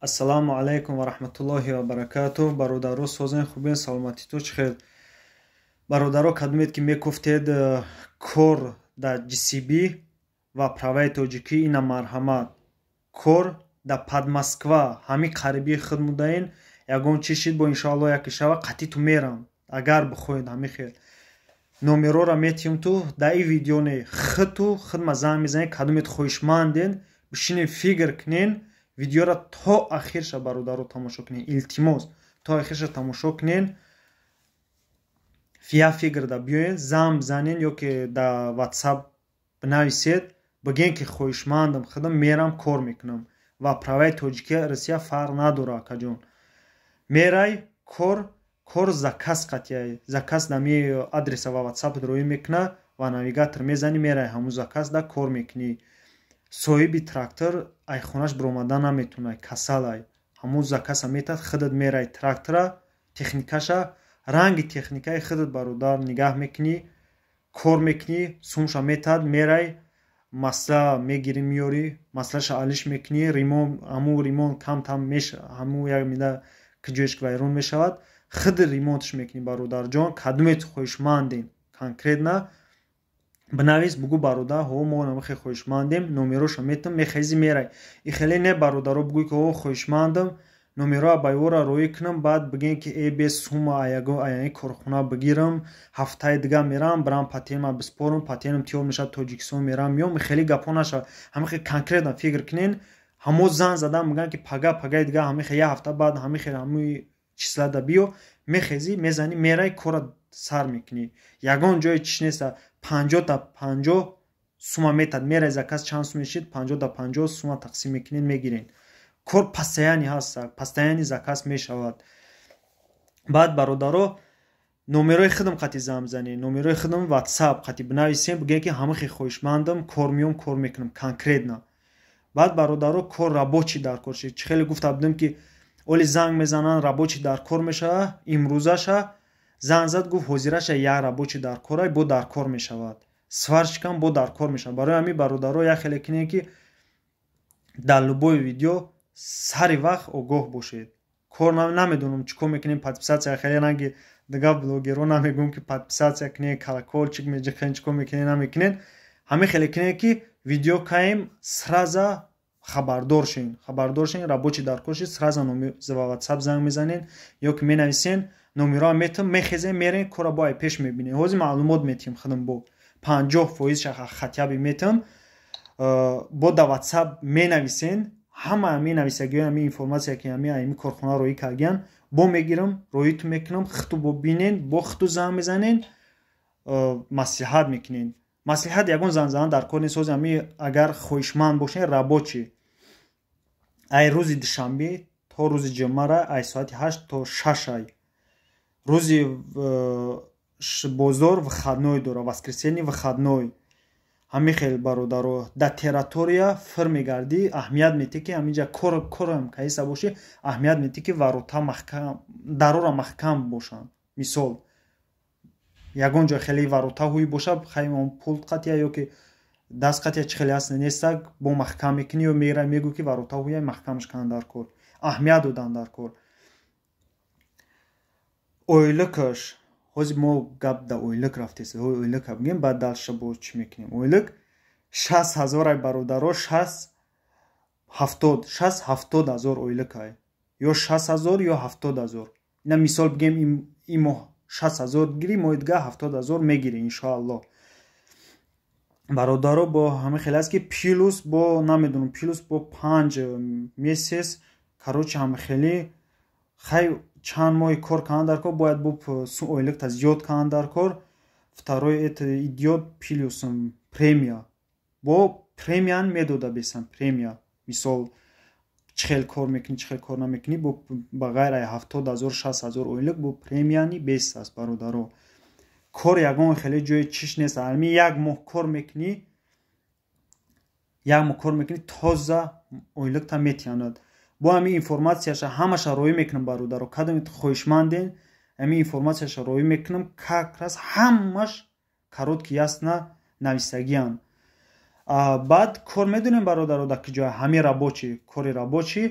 Ассалому алайкум ва раҳматуллоҳи ва баракатуҳ. Бародаро, созен, хубен, саломатиту чӣ хел? Бародаро, кадомед ки мекуфтед кор дар ГСБ ва праваи тоҷикӣ, ина марҳамат. Кор дар Подмосква, ҳамин қарибии худ мудаин. Ягон чӣ шид, бо иншоалло яке шава, қатъи ту мерам. Агар бихоҳед, ҳамин хел номерора метиҳем ту дар ин видео не, худту худма занг мезанед. Кадомед хоҳишманден, бишинед, фикр кунен, видеоро то ахирша, бародаро, тамошо кунен. Илтимос, то ахирша тамошо кунен. Я фикрда биёед, занг бизанен ё ки дар WhatsApp бинависед, бигӯен ки хоҳишмандам, худам мерам, кор мекунам. Ва праваи тоҷикия, Россия фарқ надора, акаҷон. Мерай, кор заказ қатъяй, заказ нами адреса ва WhatsApp роӣ мекуна ва навигатор мезанӣ, мерай, ҳамун заказ да кор мекунӣ. Соҳиби трактор ай хонаш биромада наметавонай, касалай, ҳамун заказа метад, худат мерай, трактора, техникаша, ранги техникаи худат, бародар, нигаҳ мекунӣ, кор мекунӣ, сумша метад, мерай, масла мегирӣ, меёрӣ, маслаша алиш мекунӣ, ремонт, ҳамун ремонт камтам, ҳамун як мида ки ҷоеш вайрон мешавад, худ ремонтш мекунӣ. Бародарҷон, кадомет хоҳишмандем, конкретно бинавис, бугӯ: «Бародар, ҳо, мо намихе хоҳишмандем». Номероша метам, мехези, мерай. И хеле не, бародаро, бугӯй ки ҳо, хоҳишмандам, номероа ба ёра роӣ кунам, баъд бигӯем ки э бе сума аяго аяи корхона бигирам, ҳафтаи дига мерам, бирам, патентма биспорам, патентам тиёр мешавад, Тоҷикистон мерам, меём. Хеле гапҳо нашавад. Ҳамихе конкретно фикр кунен. Ҳамо занг задан, мегӯянд ки пага, пагаи дига, ҳамихе як ҳафта баъд, ҳамихе ҳамуи числада биё. Мехезӣ, мезанӣ, мерай, кора сар мекунӣ. Ягон ҷои чиш неста. 50 та 50 сума метад, мерай, заказ чанд сум мешид, 50 та 50 сума тақсим мекунед, мегирен. Кор постоянный ҳаст, постоянный заказ мешавад. Баъд, бародаро, номерои худам қати занг бизанед, номерои худам WhatsApp қати бинависем, бигӯем ки ҳамахе хоҳишмандам, кор меём, кор мекунам конкретно. Баъд, бародаро, кор рабочий дар кор шид. Чӣ хеле гуфта будем ки оли занг мезананд, рабочий дар кор мешавад. Имрӯзаша занг зад, гуфт, ҳозираша як рабочий дар корай, бо дар кор мешавад, сварщикам бо дар кор мешавад. Барои ҳамин, бародаро, як хеле кинем ки дар любой видео сари вақт огоҳ бошед. Кор намедонам чӣ кор мекунем, подписаться хеле ранги дигар блогерҳо намегӯм ки подписаться кунед, колокольчик меҷиқен, чӣ кор мекунед, намекунед. Ҳамин хеле кинем ки видео каем, сразу хабардор шен, хабардор шен. Рабочий дар кор шед, сразу WhatsApp занг мезанед ё ки менависен, номероа метам, мехезем, мерен, кора бо ай пеш мебинем. Ҳозир маълумот метиҳем, худам бо 50% хотя бы метам. Бо да WhatsApp менависен, ҳама ҳамин нависагиҳои, ҳамин информация ки ҳамин ами корхона роӣ кардиян, бо мегирам, роиту мекунам, хиту бо бинен, бо хиту занг мезанен, маслиҳат мекунен. Маслиҳат ягон занг задан дар кор нест. Ҳозир ҳами агар хоҳишманд бошен, рабочий ай рӯзи душанбе то рӯзи ҷумъара, ай соати 8 то 6, ай рӯзи бозор выходной дора, воскресенье выходной. Ҳамин хел, бародаро, дар территория фир мегардӣ, аҳамият метиҳ ки ҳаминҷа корам каиса бошӣ, аҳамият метиҳ ки ворота маҳкам, дарора маҳкам бошанд. Мисол, ягон ҷой хеле ворота ҳуй боша, хайм пулт қатъя ё ки даст қатъя, чӣ хеле аст, нестак, бо маҳкам мекунӣ ё мера, мегӯ ки ворота ҳуя, маҳкамаш кунанд дар кор, аҳамият додан дар кор. Ойликаш, ҳозир мо гап да ойлик рафтест, ойлика бигем, баъд дальше бо чӣ мекунем. Ойлик 60 ҳазорай, бародаро, шаст, ҳафтод, 60-70 ҳазор ойликай, ё 60 ҳазор, ё 70 ҳазор. Ина мисол бигем, ин моҳ 60 ҳазор гирӣ, моҳи дига 70 ҳазор мегирӣ, иншоалло. Бародаро, бо ҳамин хеле аст ки плюс бо намедонам, плюс бо 5 месяц, короче, ҳама хеле хай чанд моҳи кор кардан дар кор, бояд бо ойликта зиёд кардан дар кор. Второй это идёт плюсом премия, бо премиян медода бесан премия. Мисол, чӣ хел кор мекунӣ, чӣ хел кор намекунӣ, бо ба ғайр ай 70 ҳазор, 60 ҳазор ойлик, бо премияни бес аст. Бародаро, кор ягон хеле ҷои чиш нест. Ами як моҳ кор мекунӣ, як моҳ кор мекунӣ, тоза ойликта метиҳанад. Бо ҳамин информатсияша ҳамаша роӣ мекунам, бародаро. Кадоме хоҳишманден, ҳамин информатсияша роӣ мекунам, как раз ҳамаш коротко, ясно нависагианд. Баъд кор медонем, бародаро, дар ки ҷоя ҳамин рабочий, кори рабочий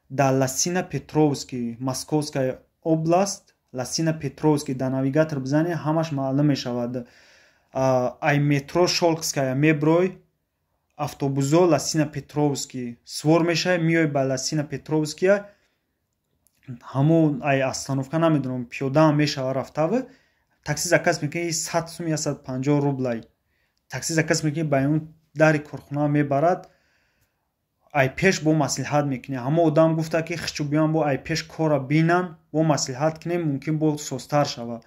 Дар Лосино Петровский, Московская область, Лосино Петровский, дар навигатор бизанед, ҳамаш маълум мешавад. Ай метро Шёлковская меброй, автобусо Лосино Петровский свор мешавӣ, меои ба Лосино Петровския. Ҳамон ай остановка, намедонам, пиёдаам мешава рафтаву, такси заказ мекунӣ, 100 сум, 150 рублай такси заказ мекунӣ, ба он дари корхона мебарад. Ай пеш бо маслиҳат мекунӣ. Ҳамо одам гуфта, ки хичу биён, бо ай пеш корра бинан, бо маслиҳат кунем, мумкин бо созтар шава.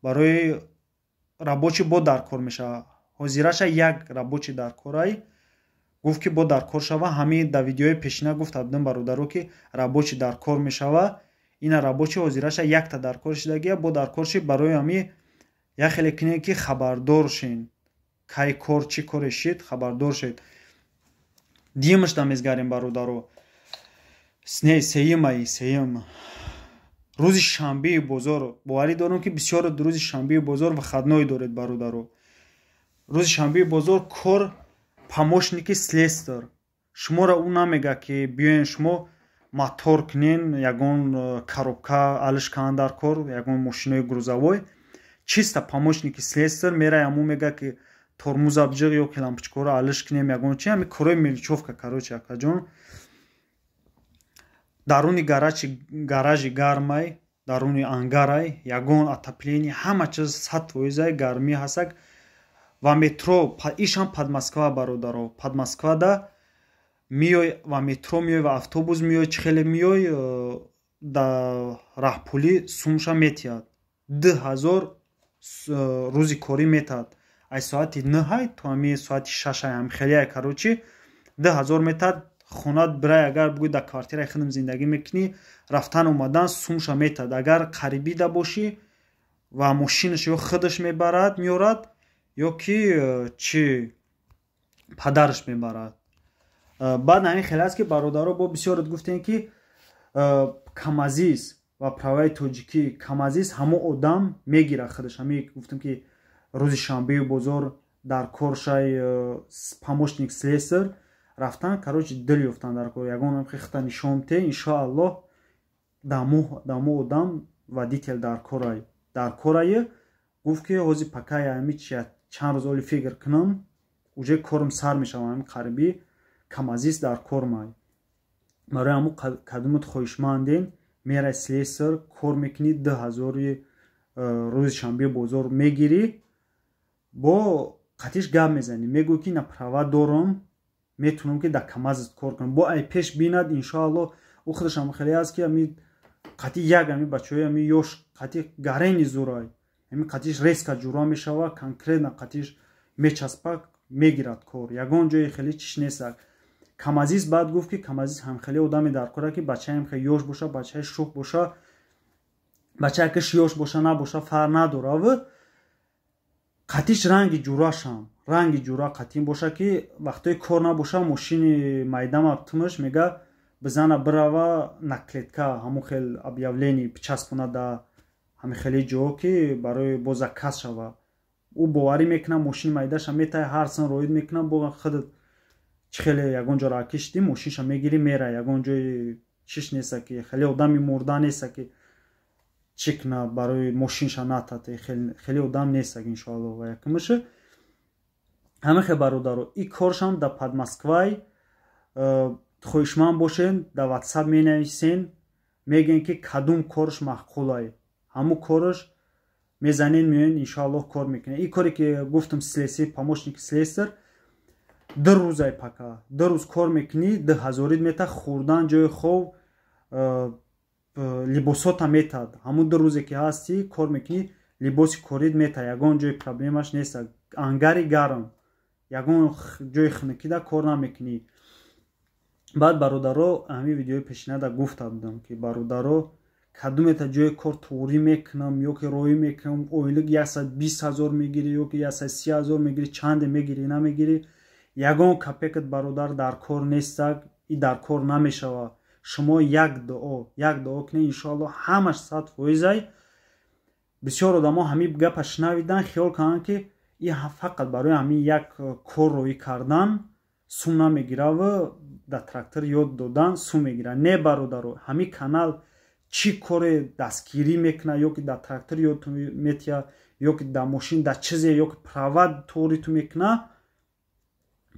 Барои рабочий бо дар кор мешава. Ҳозираша як рабочий дар корай, гуфт, ки бо дар кор шава. Ҳамин дар видеои пешина гуфта будем, бародаро, ки рабочий дар кор мешава. Ина рабочий ҳозираша якта дар кор шидагия, бо дар кор шид. Барои ҳамин як хеле кунед, ки хабардор шен, кай кор, чӣ коре шид, хабардор шед. Дуюмашда мезгарем, бародаро, не, сеюмаи, сеюм рӯзи шанбеи бозор. Боварӣ дорам, ки бисёр рӯзи шанбеи бозор выходной доред, бародаро. Рӯзи шанбеи бозор кор помощники слесарь. Шуморо ӯ намега, ки биёен, шумо мотор кунен, ягон коробка алиш кунан дар кор, ягон мошинои грузовой. Чисто помощники слесарь мерай, ҳамун мега, ки тормоза биҷиғ ё ки лампочкаро алиш кунем, ягон чи, ҳами корои мелочёвка. Короче, акаҷон, даруни гаражи гармай, даруни ангарай, ягон отопление, ҳама чиз 100%-ай, гармӣ ҳастак. Ва метро ишам под Москва, бародаро. Под Москвада миёй ва метро миёй ва автобус миёй, чӣ хеле миёй, да раҳпулӣ сумша метиҳад, 2000 рӯзи корӣ метаҳад. Ай соати 9-ай то ҳами соати 6-ай, ҳами хелеай. Короче, 2000 метаҳад. Хонат бирай, агар бигӯй, дар квартираи худам зиндагӣ мекунӣ, рафтан омадан сумша метаҳад. Агар қарибида бошӣ ва мошинаш ё худаш мебарад меорад, ё ки чӣ, падараш мебарад. Баъд ҳамин хеле аст, ки, бародаро, бо бисёрат гуфтем, ки камазист ва праваи тоҷикӣ, камазист ҳамо одам мегирад худаш. Ҳами гуфтем, ки рӯзи шанбею бозор дар коршай помощник слесарь рафтан. Короче, дил ёфтан дар кор, ягон хихта нишон те, иншоаллоҳ, дамо одам водитель дар корай, дар корае. Гуфт, ки ҳозир пока ами чанд рӯз оли фикр кунам, уже корм сар мешавам. Ами қарибӣ камазист дар кормай. Барои ҳамун кадумат хоҳишманден, мерай, слесарь кор мекунӣ, 2000-и рӯзи шанбеи бозор мегирӣ. Бо қатиш гап мезанӣ, мегӯӣ, ки на, права дорам, метавонам, ки дар камазит кор кунам. Бо ай пеш бинад, иншоалло. Ӯ худашам хеле аст, ки ами қати як ами бачаҳои ами ёш қати гарени зурай, ами қатиш резко ҷура мешава, конкретно қатиш мечаспа, мегирад кор. Ягон ҷои хеле чиш нестак. Камазист баъд гуфт, ки камазист ҳам хеле одаме дар кора, ки бачаам хеле ёш боша, бачаи шӯх боша, бачае ки ёш боша набоша, фарқ надорав. Қатиш ранги ҷурашам, ранги ҷура қатин боша, ки вақтое кор набоша, мошини майдама тумаш мега, бизана бирава наклейка, ҳамон хел объявление бичаспона да ҳами хеле ҷо, ки барои бо заказ шава. Ӯ боварӣ мекунад, мошини майдаша метаҳ, ҳар сан роид мекунад, бо худат чӣ хеле ягон ҷо ракишдӣ, мошинша мегирӣ, мера. Ягон ҷои чиш неста, ки хеле одами мурда неста, ки чӣ куна, барои мошинша натате, хеле одам неста, иншоалло. Ва якумаша ҳама хел, бародаро, и коршам дар под Москвай. Хоҳишманд бошен, дар Ватсап менависен, мегӯен, ки кадом корш маъқулай, ҳамун корш мезанен, меоен, иншоаллоҳ, кор мекунем. И коре ки гуфтам, слесарь, помощник слесарь, 2 рӯзай, пока 2 рӯз кор мекунӣ, 2000-ит мета, хӯрдан, ҷои хоб, либосота метад. Ҳамун 2 рӯзе ки ҳастӣ, кор мекунӣ, либоси корит мета, ягон ҷои проблемаш нест. Ангари гарм, ягон ҷои хунукида кор намекунӣ. Баъд, бародаро, ҳамин видеои пешинада гуфта будам, ки, бародаро, кадомета ҷои кор туғрӣ мекунам ё ки роҳӣ мекунам, ойлик 120 000 мегирӣ ё ки 130 000 мегирӣ, чанде мегирӣ, намегирӣ, ягон копейкат, бародар, дар кор нестак и дар кор намешавад. Шумо як дуо, як дуо кунед, иншоалло, ҳамаш 100%-ай. Бисёр одамо ҳамин гапа шунавидан, хиёл карданд, ки и фақат барои ҳамин як кор роҳӣ кардан. Сум намегираву дар трактор ёд додан сум мегира. Не, бародаро, ҳамин канал чӣ коре дастгирӣ мекуна, ё ки дар трактор ёд метия, ё ки дар мошин, дар чизе, ё ки права тори ту мекуна,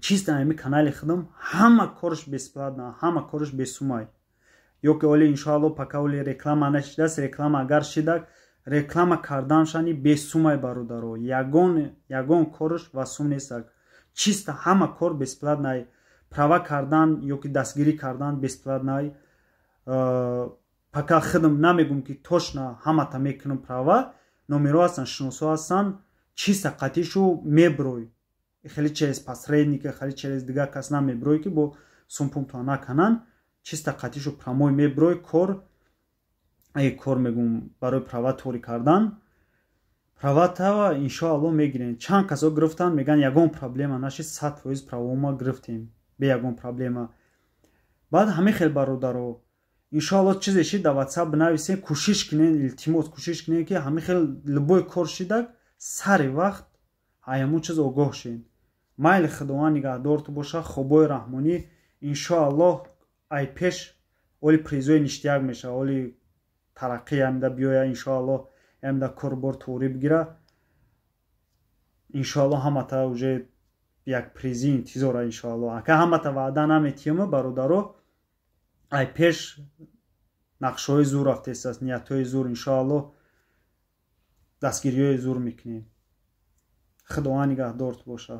чисто ҳамин канали худам ҳама корш бесплатно, ҳама корш бесумай. Ё ки оли, иншоалло, пока оли реклама нашидааст. Реклама агар шидак, реклама карданшани бесумай, бародаро. Ягон корш ва сум нестак, чисто ҳама кор бесплатно й. Права кардан ё ки дастгирӣ кардан бесплатно й. Пока худам намегум, ки точно ҳамата мекунам права. Номеро ҳастанд, шиносо ҳастанд, чисто қатишу меброй, хеле через посредника, хеле через дигар кас намеброй, ки бо сумпумто накананд. Чисто қатишу прямой меброй. Кор мегум, барои права торӣ кардан правата иншоалло мегирем. Чанд касо гирифтанд, мегӯянд, ягон проблема нашид, 100% правома гирифтем бе ягон проблема. Баъд ҳамин хел, бародаро, иншоалло, чизе шид, дар Ватсап бинависем. Кӯшиш кунен, илтимос, кӯшиш кунен, ки ҳамин хел любой кор шидак, сари вақт ҳамун чиз огоҳ шен. Майли, Худованд нигаҳдорту боша. Хобои раҳмонӣ. Иншоаллоҳ, ай пеш оли призои ништяк мешава, оли тараққӣ ямда биёя, иншоаллоҳ, ямда корбор торӣ бигира. Иншоаллоҳ, ҳамата уже як призи интизора, иншоаллоҳ. Ака, ҳамата ваъда наметиҳам, бародаро. Ай пеш нақшҳои зур рафтесааст, ниятҳои зур, иншоаллоҳ, дастгириҳои зур мекунем. Худованд нигаҳдорт боша.